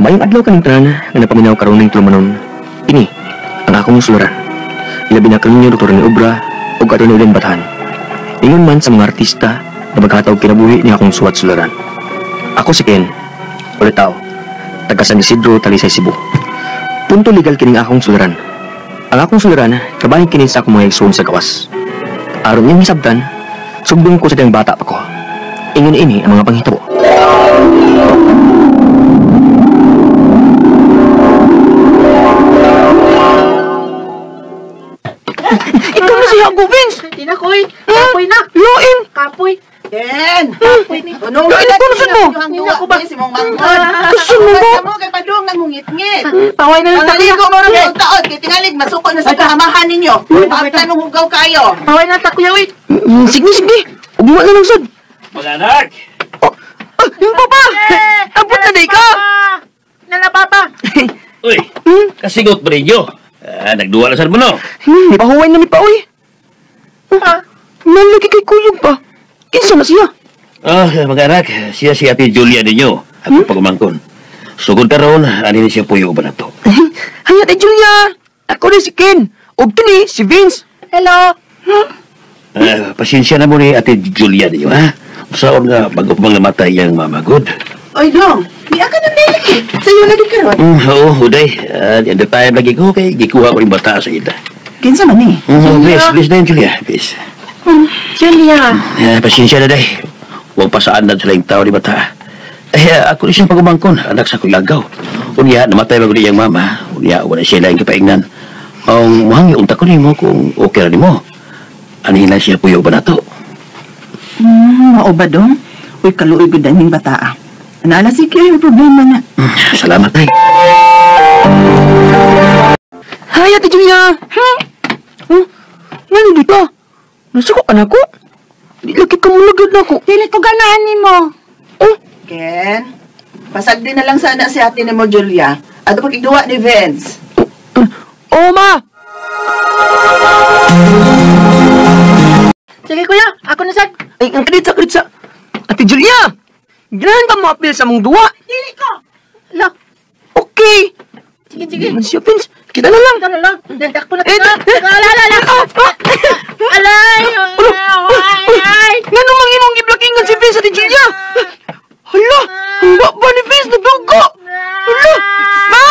Maayong adlaw kaning tanan nga napaminaw karon ning tulumanon. Ini ang akong suluran. Ilabi na kaninyo Dr. Rene Obra ug Atty. Ulen Batahan. Ingon man sa mga artista na maghatag kinabuhi ni akong suwat suluran. Ako si Ken, ulitaw, taga San Isidro, Talisay, Cebu. Punto legal kining akong suluran. Ang akong suluran, kabahin kini sa akong mga igsoon sa gawas. Aron niyang hisabtan, sugdon ko sa diyang bata pa ko. Ingon ini ang mga panghitabo. Ikaw na siya, Vince! Tinakoy! Kapoy na! Lain! Kapoy! Ken! Kapoy ni! Tunong Lain, ikaw na saan mo? Hina ko ba? Si mong manghod. Gusto mo ba? Mo kay padung nangungit-ngit. Paway na lang takuya! Pangaligo mo rin ang taon. Kay tingalig, masuko na sa kahamahan ninyo. Paagtanong hugaw kayo. Paway na takuya, uy! Sige, sige! Ugma na lang sad! Mga anak! Oh, yung papa! Abot na di ka! Nala, papa! Uy! Kasigot ba ninyo? Nagduwa na saan mo, no? Pahuway na mi pa, uy! Nalagi kay kuyog pa. Kinsa na siya? Mga anak, siya si Ate Julia ninyo. Ako pagumangkon. Sugod karon, ani ni siya puyo ba na to? Hay, Ate Julia! Ako rin si Ken. Ug kini, si Vince. Hello! Pasensya na mo ni Ate Julia ninyo, ha? Saon nga, bago pang namatay ang mama, good? Oy, Dong, di ka na lagi. Sa'yo lagi karon. Oo, huday. The time lagi ko, kay gikuha ko rin bata sa ita. Kinsa man ni? Please, please na yun, Julia. Please. Julia! Pasensya na, day. Huwag pasaan na sila yung tao ni bata. Ako rin siyang pagumangkon, anak sa kuyagaw. Unya, namatay bago niyang mama. Unya, wala siya lang kapaingnan. Ang muhang yung unta ko ni mo kung okay ra ni mo. Anihin lang siya puyo ba na to? Mao ba, Dong? Uy, kaluoy gud aning bata. Naala si Kyo yung problema na. Salamat, ay. Hi, Ate Julia! Ngano di ka? Nasuko ka na ko? Di lagi ka mulagad na ko. Dili ko ganahan ni mo. Oh, Ken, pasagdi na lang sana si ate ni mo, Julia. Ato pagigduwa ni Vince. Oh, ma! Sige, kuya. Ako na sad. Ay, ang kritsa, kritsa. Ate Julia! Ganahan ka mo apil sa mong duwa. Dili ko! La. Okay. Sige, sige. Man siya, Vince. Kita na lang. Kita na lang. Dakpo na Eh, kita. Ala, ala, ala. Alay! Ay, ay! Ngano mang imong giblakingan si Vince, Ate Julia? Hala! Ang ba ni Vince? Nagdugo! Hala! Ma!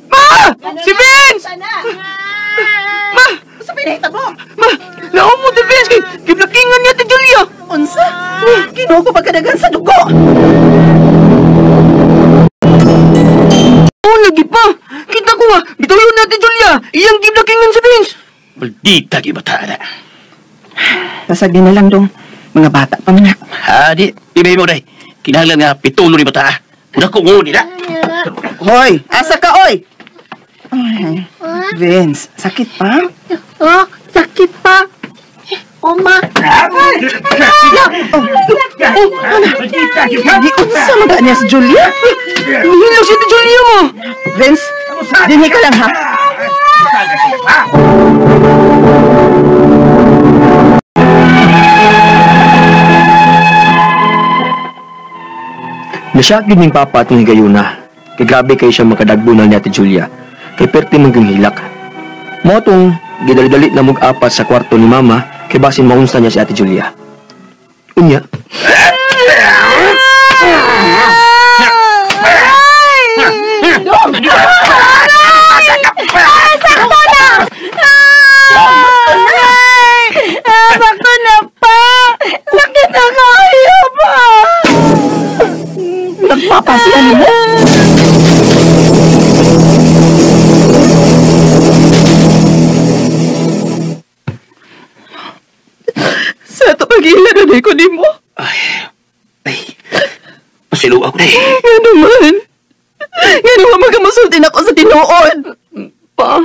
Ma! Si Vince! Ma! Sa pinahita mo? Ma! Naumot si Vince kay giblakingan niya Ate Julia! Unsa? Kinuha ko pagkadagan sa dugo! Oh, lagi pa! Kita ko nga! Gituloy na Ate Julia! Iyang giblakingan si Vince! Maldita kay bata na. Pasagdi na lang, Dong. Mga bata pa man na. Ha, di. Ibay mo, day. Kinahanglan nga pitulo ni bata. Una ko nguni na. Hoy! Asa ka, oy! Ay, Vince, sakit pa? Oh, sakit pa. Oma. Di unsa man niya si Julia? Nihilo si Ate Julia mo! Vince, dinhi ka lang, ha? Nasyak yun ning papa atong higayuna. Kay grabe kayo siya makadagbo na ni Ate Julia. Kay perti mangging hilak. Mao tong gidali-dali na mug-apat sa kwarto ni mama kay basin maunsa niya si Ate Julia. Unya. Sakto na! Sakto na pa! Sakit na kayo pa! Nagpapasiya nila? Sa ito pag-ilan na ko ni mo. Ay, pasilo ako na eh. Nga naman. Nga naman magkamasultin ako sa tinuod. Pa,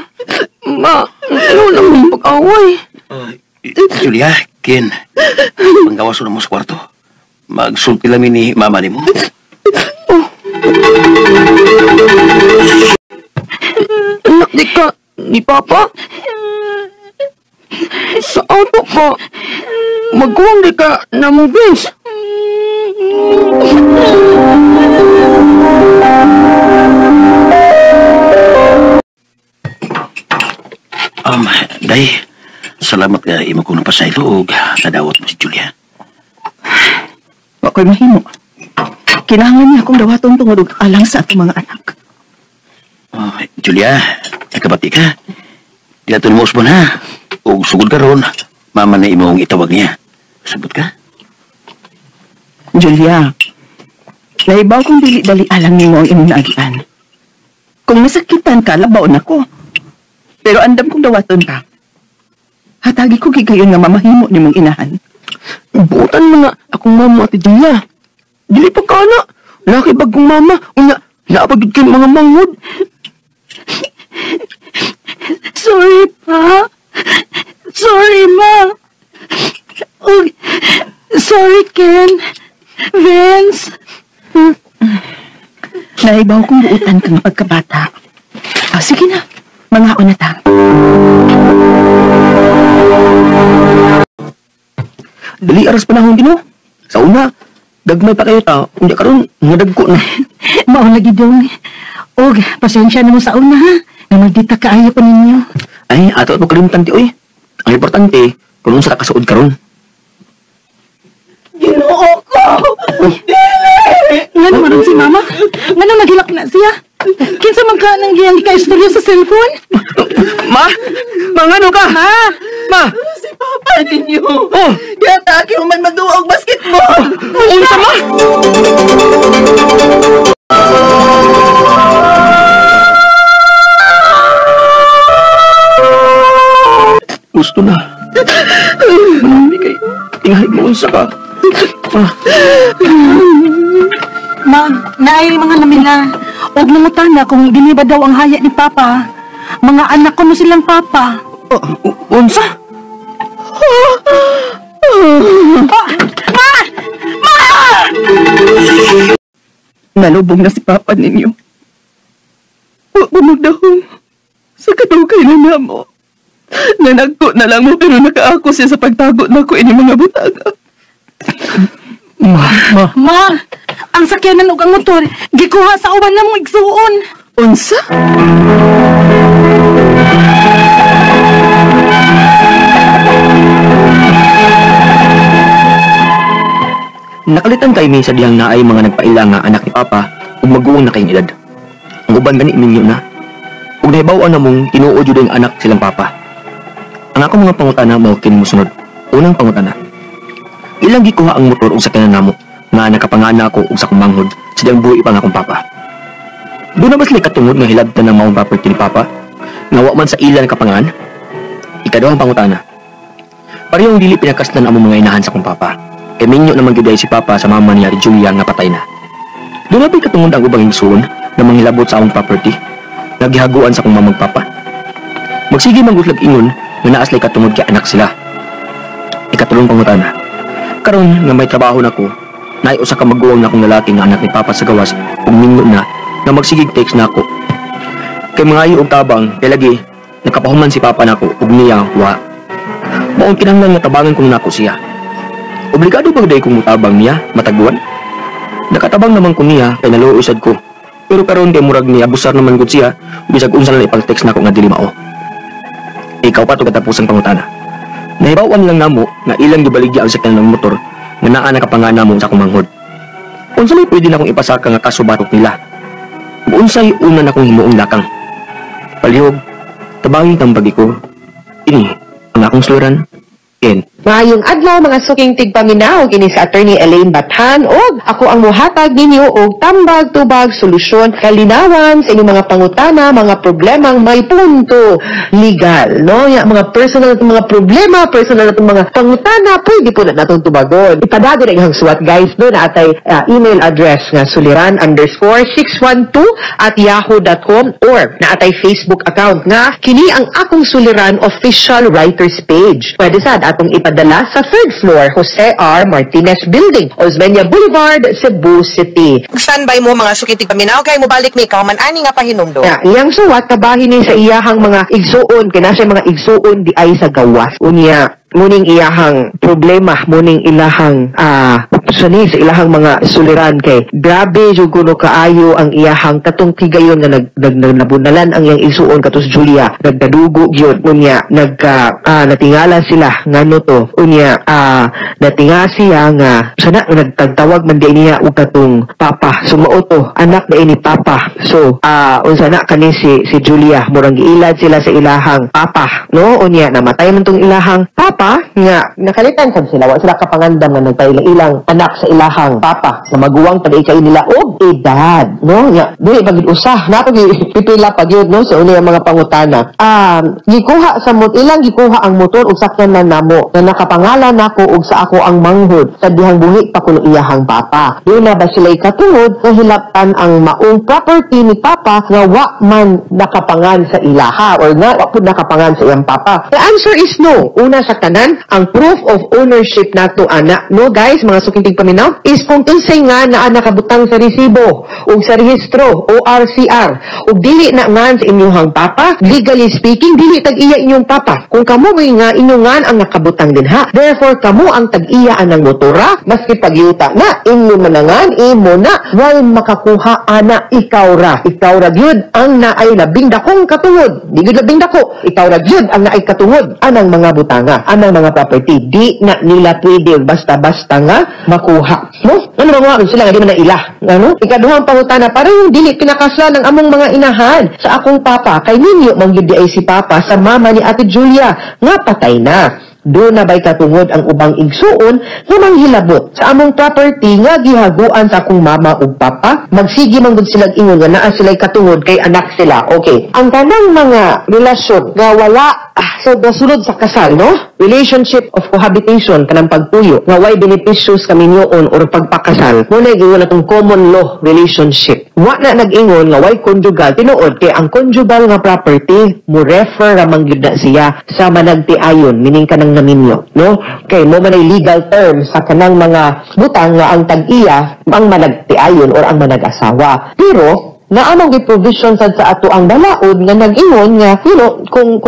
ma, ano lang mong pag-away? Julia, Ken, panggawas na mo sa kwarto. Magsulti lang ni mama ni mo. Oh. Anak di ka ni Papa? Sa auto pa, magkuwang di ka na mong Vince. Day, salamat ka imo kong napasaylo og nadawat mo si Julia. Wa ko'y mahimo. Kinahanglan niya akong dawaton tungod og alang sa atong mga anak. Oh, Julia, nakabati ka. Di nato nimo usbon ha. Og sugod karon, mama na imong itawag niya. Sabot ka? Julia, naibaw kong dili-dali alang nimo ang imong naagian. Kung nasakitan ka, labaw na ko. Pero andam kong dawaton ka. Hatagi ko gigayon nga mamahimo nimong inahan. Buotan mo nga akong mama, Ate Julia. Dili pa ka na. Nakibag kong mama. Unya, naapagid kayo mga manghod. Sorry, pa. Sorry, ma. Oh, sorry, Ken. Vince. Naibaw kong buutan kang pagkabata. Ah, sige na. Mangaon na ta. Dali aras panahon Ginoo. Sa una, gagmay pa kayo ta. Unya karon nadagko na. Mao lagi dong. Og pasensya na mo sa una ha. Nga magdita kaayo pa ninyo. Ay, ato ato kalimtan ti oy. Ang importante, kung unsa ta kasuod karon. Ginoo ko! Dili! Ngano man si mama? Ngano naghilak na siya? Kinsa man ka nang giyang gikaistorya sa cellphone? Ma! Ma, ngano ka? Ma! Ma! Si Papa ninyo! Oh! Giatake man magduwa og basketball! Unsa ma? Gusto na. Manami kay tinghalik mo unsa ka. Ah. Ma, naay mga lamina. Og nangutana kung dili ba daw ang haya ni Papa. Mga anak ko no silang Papa. Unsa? Oh, ma! Ma! Nalubong na si Papa ninyo. Wa ko magdahom sa kadugay na namo. Nanagko na lang mo pero nakaako siya sa pagtago na ko ini mga butaga. Ma, ma. Ma, ang sakyanan ug ang motor gikuha sa uban namong igsuon. Unsa? Nakalitan kay mi sa dihang naay mga nagpaila nga anak ni Papa ug maguwang na kayong edad. Ang uban gani minyo na. Ug nahibaw-an namong tinuod jud ang anak silang Papa. Ang akong mga pangutana mao kini mosunod. Unang pangutana. Ilang gikuha ang motor ug sakyanan namo nga nakapangana ako ug sa akong manghod sa dihang buhi pa nga akong Papa. Doon na ba sila katungod nga hilabtan ng maong property ni Papa? Nga wa man sa ilan kapangan? Ikaduhang pangutana. Parehong dili pinakaslan ang mga inahan sa akong Papa. Kay minyo naman gyud ay si Papa sa mama niya Julia nga patay na. Doon na ba'y katungod ang ubang igsuon na manghilabot sa among property? Nagihaguan sa akong mamag Papa. Magsige man gud ingon nga naa sila'y katungod kay anak sila. Ikatulong pangutana. Karon nga may trabaho nako, naay usa ka maguwang na akong lalaki nga anak ni Papa sa gawas ug minyo na nga magsigig text nako. Kay mangayo og tabang kay lagi nakapahuman si Papa nako ug niya wa. Maong kinahanglan nga tabangan kung nako siya. Obligado ba day kong mutabang niya mataguan? Nakatabang naman ko niya kay naluoy sad ko. Pero karon kay murag niya abusar naman gud siya bisag unsa na ipang-text nako nga dili mao. Ikaw pa to katapusang pangutana. Nahibaw-an lang namo nga ilang gibaligya ang sakyanan ng motor nga naa nakapangana mo sa akong manghod. Unsa may pwede na akong ipasaka nga kaso batok nila? Ug unsay una na akong himuong lakang? Palihog, tabangin kang bagi ko. Ini ang akong sluran. Ken. Maayong adlaw mga suking tigpaminaw kini si Attorney Elaine Bathan og ako ang mohatag ninyo og tambag tubag solusyon kalinawan sa inyong mga pangutana, mga problemang may punto legal, no? Ya, mga personal atong mga problema, personal atong mga pangutana, pwede po na natong tubagon. Ipadago na inyong suwat guys do na atay email address nga suliran_612@yahoo.com or na atay Facebook account nga kini ang akong Suliran official writers page. Pwede sad atong ipadala sa 3rd floor, Jose R. Martinez Building, Osmeña Boulevard, Cebu City. Standby mo mga suking tigpaminaw kay mobalik mi kauman ani nga pahinumdom. Ya, iyang suwat kabahin ni sa iyahang mga igsuon, kinasa mga igsuon di ay sa gawas. Unya, Muning iyahang problema, muning ilahang sa ni sa ilahang mga suliran kay grabe jud kuno kaayo ang iyahang katong higayon nga nag, nag, nag nabunalan ang iyang isuon katos Julia, nagdadugo gyud. Unya nagka natingala sila ngano to. Unya natinga siya nga sana nga nagtagtawag man di niya og katong papa. So mao to, anak na ni papa. So unsa na kani si Julia, murang giilad sila sa ilahang papa, no? Unya namatay man tong ilahang papa nga nakalitan sad sila, wa sila kapangandam nga nagpaila-ilang anak sa ilahang papa nga maguwang pa kay nila og edad, no? Nga dili pa gid usa nato gi pipila pa gyud, no? So uni ang mga pangutana. Gikuha sa mot ilang gikuha ang motor ug sakyanan namo nga nakapangalan nako ug sa ako ang manghod sa dihang buhi pa kuno iyahang papa. Duna ba sila katungod nga hilaptan ang maong property ni papa nga wa man nakapangan sa ilaha or nga wa pud nakapangan sa iyang papa? The answer is no. Una sa tanan, ang proof of ownership nato ana, no, guys, mga suking tigpaminaw, is kung kinsay nga naa nakabutang sa resibo ug sa rehistro ORCR. Ug dili na ngan sa inyong papa, legally speaking, dili tag-iya inyong papa kung kamo mo'y nga inyo ngan ang nakabutang dinha. Therefore, kamo ang tag-iya anang motora, maski pagyuta na inyo manangan, imo na, way makakuha ana, ikaw ra. Ikaw ra gyud ang naay labing dakong katungod. Di gyud labing dako, ikaw ra gyud ang naay katungod anang mga butanga, anang mga property. Di na nila pwede basta-basta nga makuha, no? Ano ba sila nga di man na ila? Ano, ikaduhang pangutana, parang dili pinakasla ng among mga inahan sa akong papa kay ninyo man gyud di ay si papa sa mama ni Ate Julia nga patay na. Duna ba'y katungod ang ubang igsuon nga manghilabot sa among property nga gihaguan sa akong mama ug papa? Magsige man gud silag ingon nga naa sila'y katungod kay anak sila. Okay. Ang kanang mga relasyon nga wala so gasulod sa kasal, no? Relationship of cohabitation, kanang pagpuyo nga way benepisyo sa kaminyoon or pagpakasal. Mao na giingon atong common law relationship. Wa na nag-ingon nga way conjugal. Tinuod kay ang conjugal nga property mo refer ra man gyud na siya sa managtiayon, meaning kanang naminyo, no? Kay mo man ay legal term sa kanang mga butang nga ang tag-iya ang managtiayon or ang manag-asawa. Pero naa man gyud provision sad sa ato ang balaod nga nag-ingon nga kung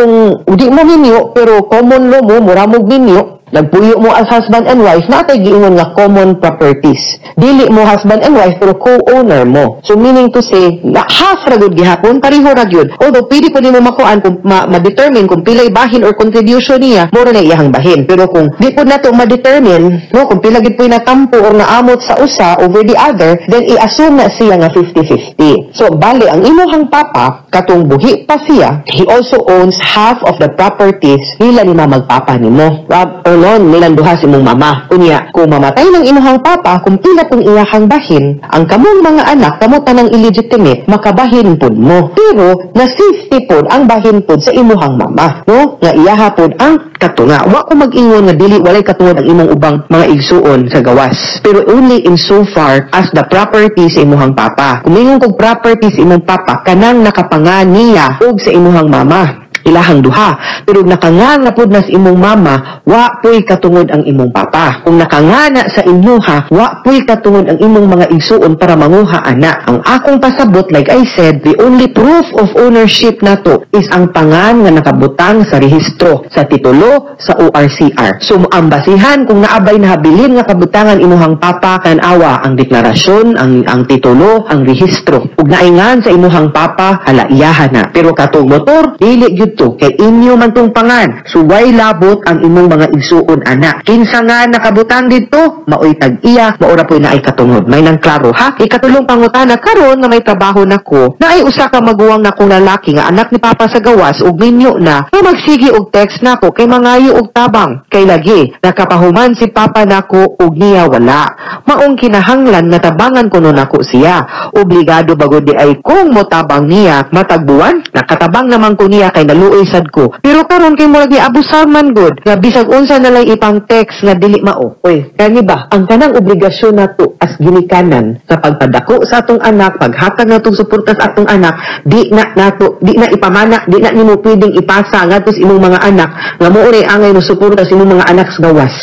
di mo minyo pero common law mo, mura mo minyo, nagpuyo mo as husband and wife, natay giingon nga common properties. Dili mo husband and wife pero co-owner mo. So meaning to say, na half ra gud gihapon, pareho ra gyud. Although pwede po nimo makuan kung ma-determine kung pilay bahin or contribution niya, mura na iyahang bahin. Pero kung di po nato ma-determine, no, kung pila gid po'y natampo or naamot sa usa over the other, then i-assume na siya nga 50-50. So bale ang imuhang papa katong buhi pa siya, he also owns half of the properties nila ni mamagpapa nimo. Rob, or non, nilang duha si imong mama. Unya, kung mamatay ng imuhang papa, kung pila kung iyahang bahin, ang kamong mga anak, kamo tanang illegitimate, makabahin pud mo. Pero, na 50 pud ang bahin pud sa imuhang mama, no? Nga iyaha pud ang katunga. Wa ko mag-ingon nga dili walay katungod ang imong ubang mga igsuon sa gawas. Pero only in so far as the property sa imuhang papa. Kung ingon kog property sa imong papa, kanang nakapangan niya ug sa imuhang mama, ilahang duha. Pero nakanganga pud na sa imong mama, wa puy katungod ang imong papa. Kung nakangana sa inyuha, wa puy katungod ang imong mga igsuon para manguha ana. Ang akong pasabot, like I said, the only proof of ownership nato is ang pangan nga nakabutang sa rehistro, sa titulo, sa ORCR. So ang basihan kung naabay nahabilin nga kabutangan imuhang papa, tan-awa ang deklarasyon, ang titulo, ang rehistro. Ug naingan sa imuhang papa, hala, iyaha na. Pero katong motor, dili gyud to kay inyo man tong pangan. So way labot ang imong mga igsuon ana. Kinsa nga nakabutang didto, maoy tag-iya, maora po'y naay katungod. May nang klaro ha. Ikatulong pangutana, karon nga may trabaho nako, naay usa ka maguwang nakong lalaki nga anak ni papa sa gawas ug minyo na, nga magsige og text nako kay mangayo og tabang. Kay lagi nakapahuman si papa nako ug niya wala. Maong kinahanglan nga tabangan kuno nako siya. Obligado bagod di ay kung motabang niya matagbuwan? Nakatabang naman ko niya kay naluoy sad ko. Pero karon kay murag giabusar man gud nga bisag unsa na lang ipang text nga dili mao. Uy, kani ba ang kanang obligasyon nato as ginikanan sa pagpadako sa atong anak, paghatag natong suporta sa atong anak, di na nato, di na ipamana, di na nimo pwedeng ipasa ngadto sa imong mga anak nga mo uri angay mo suporta sa imong mga anak sa gawas.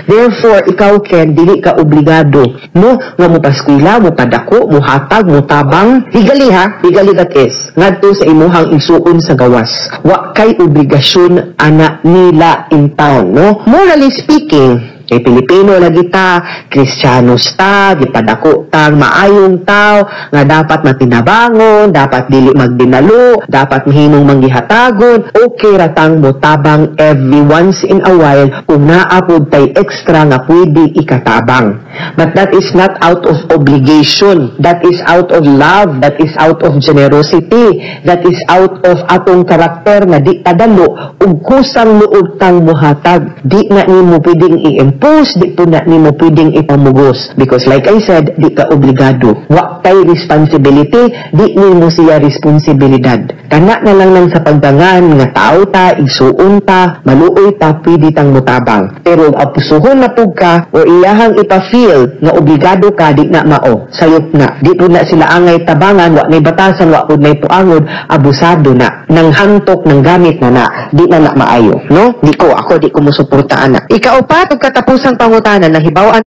Therefore, ikaw Ken, dili ka obligado, no, nga mo paskwela, mo padako, mo hatag, mo tabang, higali ha, higali, that is, ngadto sa imuhang igsuon sa gawas. Wa kay obligasyon ana nila in town, no? Morally speaking, kay Pilipino lagi ta, Kristiyanos ta, gipadako tang maayong tao nga dapat matinabangon, dapat dili magdinalo, dapat mahimong manggihatagon, okay ra tang motabang every once in a while kung naa pud tay extra nga pwede ikatabang. But that is not out of obligation. That is out of love. That is out of generosity. That is out of atong karakter nga di tadalo ug kusang luod tang muhatag. Di na nimo pwedeng i-impose, di po na nimo pwedeng ipamugos. Because like I said, di ka obligado. Wa kay responsibility, di nimo siya responsibilidad. Kana na lang nang sa pagdangan nga tao ta, igsuon ta, maluoy ta, pwede tang mutabang. Pero apusuhon na pug ka o iyahang ipa-feel nga obligado ka, di na mao. Sayop na. Di po na sila angay tabangan, wa nay batasan, wa pud nay puangod, abusado na. Nang hantok ng gamit na na, di na na maayo, no? Di ko, ako di ko musuportaan na. Ikaupat ug katapusang pangutana nahibaw-an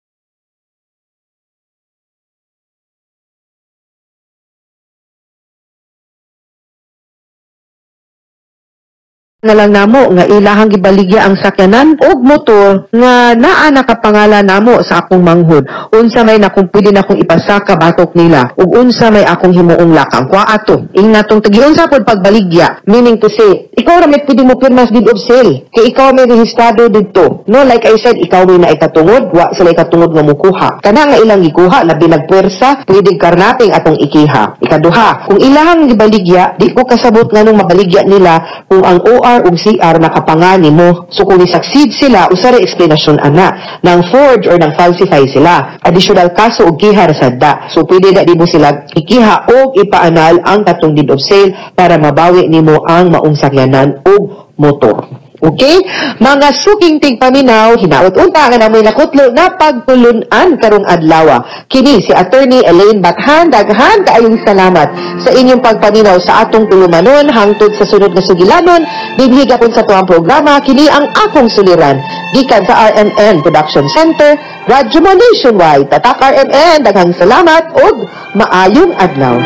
na lang namo nga ilahang gibaligya ang sakyanan og motor nga naa nakapangalan namo sa akong manghod. Unsa may nakong pwede na akong ipasaka batok nila ug unsa may akong himuong lakang kwa ato. Ingna tong tagiunsa pod pagbaligya, meaning to say ikaw ra may pwede mo pirmas deed of sale kay ikaw may rehistrado didto. No, like I said, ikaw may naikatungod, wa sila ikatungod nga mukuha. Kana nga ilang gikuha labi nagpuwersa, pwede karnating atong ikiha. Ikaduha, kung ilahang gibaligya, di ko kasabot nganong mabaligya nila kung ang OR ug CR nakapangani mo. So kung ni-succeed sila, usa ra explanation ana nang forge or nang falsify sila. Additional kaso og kiha ra sad da. So pwede na di mo sila ikiha og ipaanal ang katong deed of sale para mabawi nimo ang maong sakyanan og motor. Okay? Mga suking tigpaminaw, hinaot unta nga namoy nakutlo na pagtulun-an karong adlaw. Kini si Attorney Elaine Bathan, daghan kaayong salamat sa inyong pagpaminaw sa atong tulumanon hangtod sa sunod nga sugilanon dinhi gapon sa tuang programa kini ang akong suliran gikan sa RMN Production Center, Radyo Mo Nationwide. Tatak RMN, daghang salamat ug maayong adlaw.